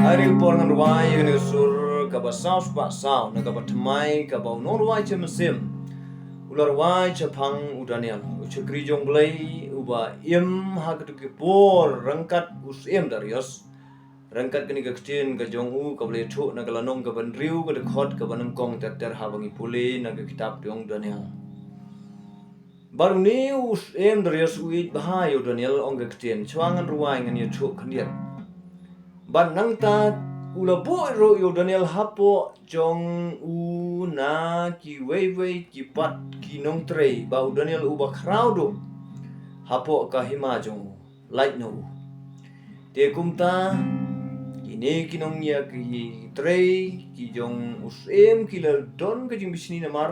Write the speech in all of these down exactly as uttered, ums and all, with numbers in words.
Hari por ngan rwai ïa kane ka sur kaba saw spah saw, na kaba thymmai kaba u nongrwai cha mynsiem u la rwai shaphang u Daniel, u shakri jong Blei uba im ha katu ki por ryngkat u Syiem Darius. Ryngkat kane ka ktien ka jong u kaba la ïathuh na ka lynnong kaba hynriew, ka dkhot kaba nyngkong ter ter, haba ngi pule na ka kitab jong Daniel. Bad une u Syiem Darius u ïeit bha ïa u Daniel, ong ka ktien, shuwa ngan rwai ngan ïathuh khyndiat. Bad nangta u la buh ruh ïa u Daniel hapoh jong u na kiwei wei ki pat ki nongtrei, ba u Daniel uba khraw duh hapoh ka hima jong u, lait na u. Te kumta kine ki nongñiah ki trei ki jong u syiem ki la don ka jingbishni namar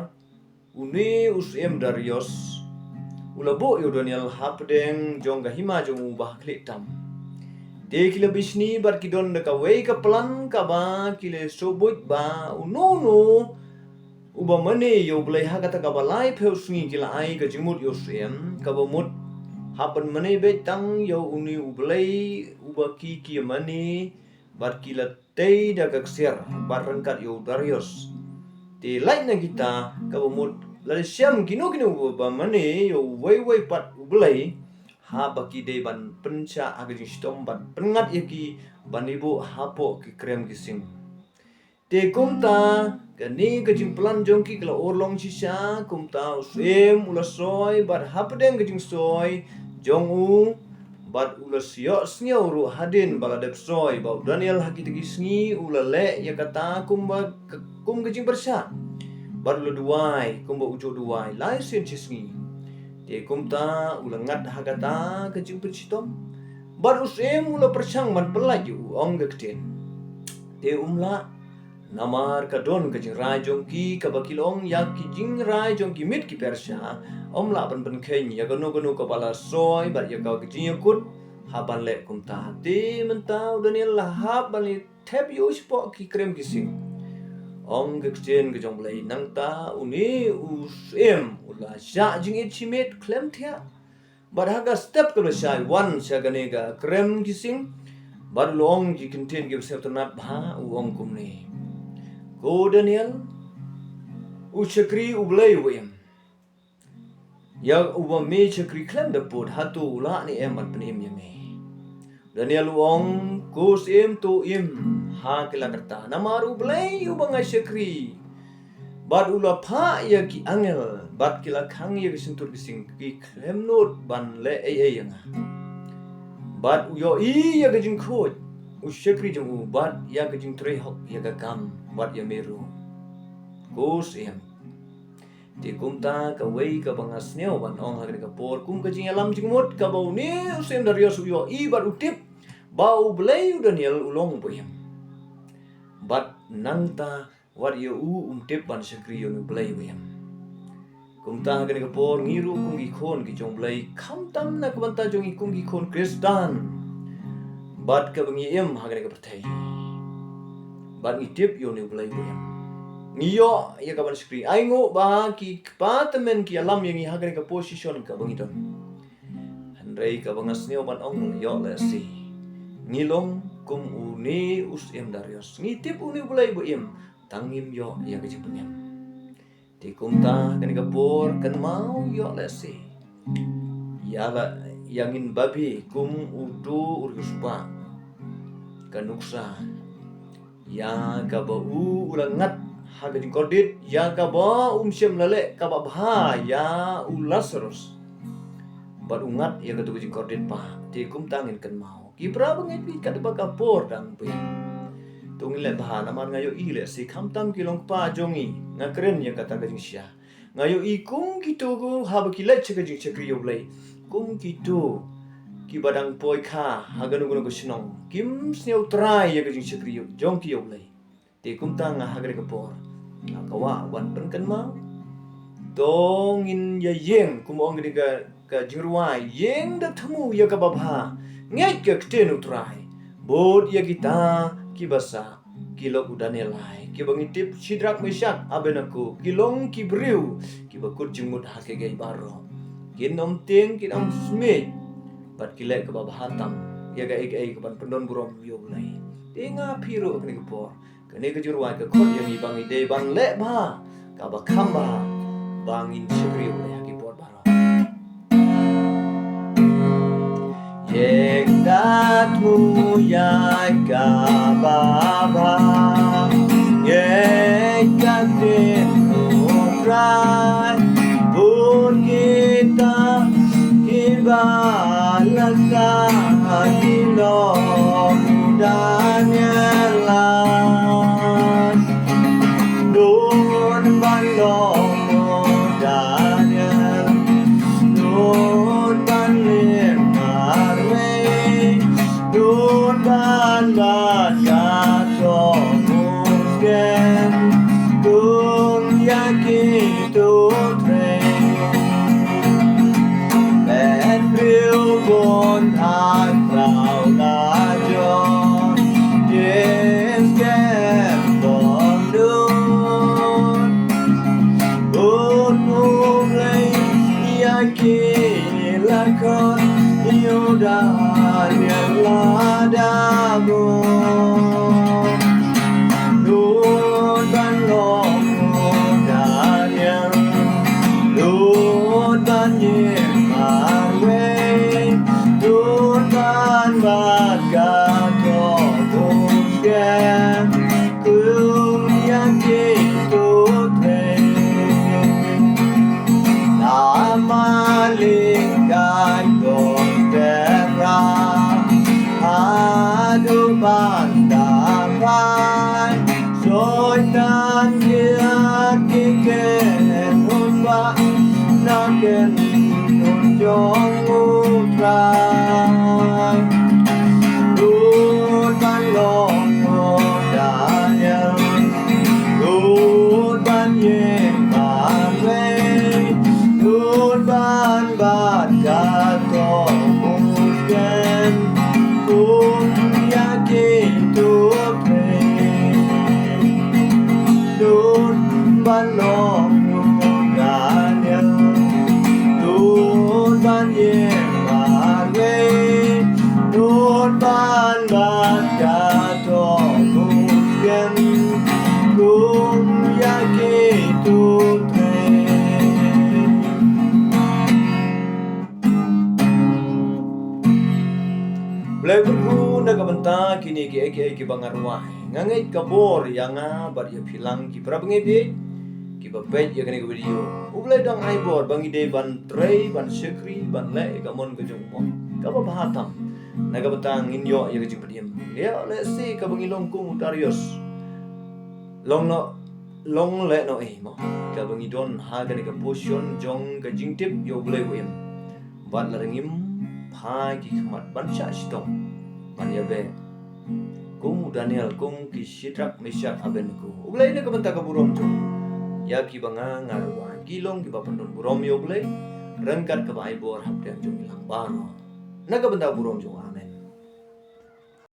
une u Syiem Darius u la buh ïa u Daniel hapdeng jong ka hima jong u ba ha khlieh tam. Te ki la bishni bad ki don da kawei ka plan kaba ki la sngewbha ba uno uno uba mane ïa u Blei ha kata kaba laiphew sngi ki la ai ka jingmut ïa u syiem, kaba mut hap ban mane beit tang ïa une u Blei uba ki ki mane, bad ki la tei da ka ksiar bad ryngkat ïa u Darius. Te lait na kita kaba mut la shem kino kino uba mane ïa uwei uwei pat u Blei, haba ki dei ban pynshah ha ka jingshitom bad pynngat ïa ki ban ïa buh hapoh ki krem ki sing. Te kumta kane ka jingplan jong ki ka la urlong shisha, kumta u syiem u la soi bad hapdeng ka jingsoi jong u bad u la ïohsngew ruh hadien ba la dep soi ba u Daniel ha kita ki sngi u la leh ïa kata kumba, kum ka jingpyrshah. Bad u la duwai kumba u ju duwai lai sien shi sngi. Te kumta u la ngat ha kata ka jingpynshitom. Bad u syiem u la pyrshang ban pyllait ïa u, ong ka ktien. Te um lah, namar ka don ka jingrai jong ki kaba ki la ong ïa ki jingrai jong ki miet ki Persia, um lah ban pynkheiñ ïa kano kano kaba la soi bad ïa ka jingïakut ha ban leh kumta. Te mynta u Daniel la hap ban leit thep ïa u shapoh ki krem ki sing, ong ka ktien ka jong Blei. Nangta une u syiem u la shah jingit shimet khlem thiah. Bad ha ka step kaba shai wan sha kane ka krem ki sing, bad u la ong ki kyntien kiba sngewtynnat bha, u ong kumne: Ko Daniel, u shakri u Blei uba im, ïa uba me shakri khlem da pud, hato u lah ne em ban pynim ïa me? Daniel u ong: Ko syiem, to im ha ki la kata, namar u Blei uba nga shakri bad u la phah ïa ki angel bad ki la khang ïa ki shyntur ki sing, ki khlem nud ban leh ei ei ïa nga. Bad u ïohi ïa ka jingkhuid u shakri jong u bad ïa ka jingtrei hok ïa ka kam bad ïa me ruh, ko syiem. Te kumta kawei kaba nga sngew ban ong ha kane ka por kum ka jingïalam jingmut, kaba une u syiem Darius u ïohi bad u tip ba u Blei u Daniel u long uba im. Bad nangta wat ïa u um tip ban shakri ïa une u Blei uba im. Kumta ha kane ka por ngi ruh kum ki khun ki jong u Blei, khamtam na ka bynta jong ngi kum ki khun Khristan bad kaba ngi im ha kane ka pyrthei, bad ngi tip ïa une u Blei uba im, ngi ïoh ïa ka ban shakri. Ai nguh ba ki kpa tymmen ki ïalam ïa ngi ha kane ka position kaba ngi don. Hynrei kaba nga sngew ban ong, ïoh lehse ngi long kum une u syiem Darius, ngi tip une u Blei uba im, tang ngim ïoh ïa ka jingpynim. Te kumta kane ka por kynmaw, ïoh lehse ïa la, ïa ngin babe kum uto u riewspah, ka nuksa ïa kaba u, u la ngat ha ka jingkordit ïa kaba um shym la leh kaba bha ïa u Lasarus, bad u ngat ïa katu ka jingkordit pat. Te kumta ngin kynmaw, ki para bangeit, katba ka por dang poi, to ngin leh bha, namar nga ïohi lehse khamtam ki long kpa jong ngi, nga kren ïa kata ka jingshisha. Nga ïohi kum kito, haba ki leit sha ka jingshakri ïa u Blei, kum kito kiba dang poi kha ha kano kano ka shnong, kim sngew trai ïa ka jingshakri jong ki ïa u Blei. Te kumta nga ha kane ka por nga kwah ban pynkynmaw, to ngin ïa ïeng, kum ong kane ka, ka jingrwai, ïeng da thmu ïa kaba bha, ngeit ka ktien u Trai, bud ïa kita kiba sah ki lok u Daniel lai, kiba ngi tip Shadrak, Meshak, Abednego ki long ki briew kiba kut jingmut ha kiei kiei baroh. Kin ym tieng, kin ym smiej, bad ki leh kaba bha tam ïa kaei kaei kaban pyndon burom ïa u Blei. Ïa nga phi ruh kane ka por, kane ka jingrwai ka khot ïa ngi ba ngi dei ban leh bha kaba kham bha, ba ngin shakri ïa u Blei ha ki por baroh. Ïeng da thmu ïa kaba bha, ïeng da thmu Trai, bun kita kiba la sah ki long Daniel la. Lut ban long Daniel, lut ban ïeng marwei, lut ban bat ka thong u skhem, kum ïa ki tu trei. Met briew bun ha khraw la jong, James Kemp bym dun. Bun U Blei ïa ki la khot, ïa u Daniel lada bun. Lut ban long Daniel, lut ban ïeng marwei, lut ban bat ka thong u skhem, kum ïa ki tu trei. Namar lingkai gospel ra haduh ban da phai, Soitan kiar ki ken un bah na ken un jong U Trai. Lut ban long u Daniel, lut ban ïeng marwei, lut ban bat ka thong u skhem, kum ïa ki tu trei. Lut ban long u Daniel, lut ban ïeng marwei, lut ban bat ka thong u skhem, kum ïa ki tu trei. Blei kyrkhu na ka bynta kine kiei kiei kiba nga rwai. Nga ngeit ka bor ïa nga bad ïa phi lang ki para bangeit, kiba peit ïa kane ka video. U Blei dang ai bor ba ngi dei ban trei, ban shakri, ban leh ïa ka mon ka jong u. Kaba bha tam. Na ka bynta ngin ïoh ïa ka jingpynim. Ïa leh shi kaba ngi long kum u Darius. Long noh, long leh noh ei mo. Kaba ngi don ha kane ka position jong ka jingtip ïa U Blei u im. Bad lada ngim phai ki khmat ban shah shitom, ban ïabeh kum u Daniel, kum ki Shadrak, Meshak, Abednego. U Blei na ka bynta ka burom jong u, ïa kiba nga nga rwai ki long kiba pyndon burom ïa U Blei ryngkat kaba ai bor hapdeng jong ngi lang baroh. Na ka bynta burom jong nga.